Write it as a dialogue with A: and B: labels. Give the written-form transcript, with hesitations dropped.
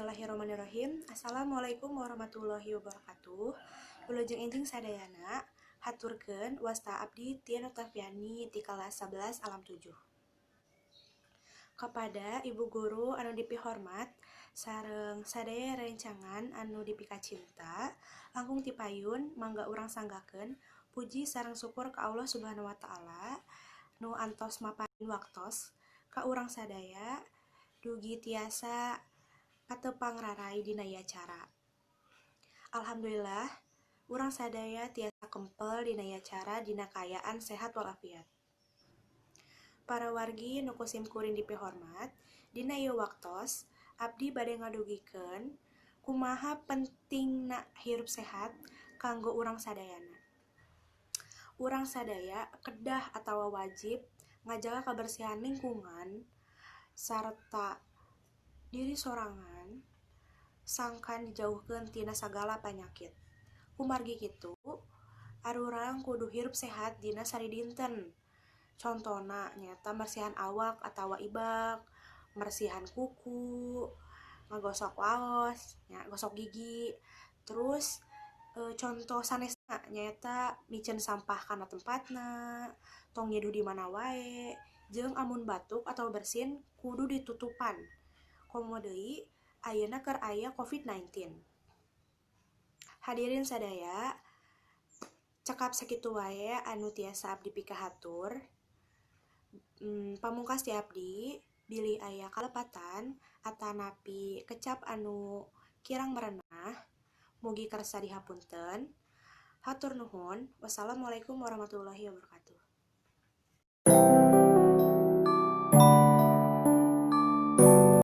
A: Bismillahirrahmanirrahim. Assalamualaikum warahmatullahi wabarakatuh. Wilujeng enjing sadayana, haturkeun wasta abdi Tien Oktaviani ti kelas 11 alam 7. Kepada ibu guru anu dipihormat sareng sadaya rencangan anu dipikacinta, langkung tipayun mangga urang sanggakeun puji sareng syukur ka Allah Subhanahu wa taala nu antos maparin waktos ka urang sadaya dugi tiasa katepang rarai dina ieu acara. Alhamdulillah, urang sadaya tiasa kempel dina ieu acara dina kaayaan sehat walafiat. Para wargi nu ku sim kuring dipihormat, dina ieu waktos abdi bade ngadugikeun kumaha pentingna hirup sehat kanggo urang sadayana. Urang sadaya kedah atawa wajib ngajaga kabersihan lingkungan sarta diri sorangan sangkan dijauhkeun tina sagala panyakit. Kumargi kitu, arurang kudu hirup sehat dina saridinten. Contona nyaeta mersihan awak atawa ibak, mersihan kuku, ngagosok waos, nya gosok gigi. Terus contoh sanesna nyaeta miceun sampah kana tempatna, tong nyeduh di mana wae, jeung amun batuk atau bersin kudu ditutupan. Komo deui ayeuna keur aya COVID-19. Hadirin sadaya, cekap sakitu wae anu tiasa abdi pikahatur. Pamungkas ti abdi, bilih aya kalepatan atanapi kecap anu kirang merenah, mugi kersa dihapunten. Hatur nuhun. Wassalamualaikum warahmatullahi wabarakatuh.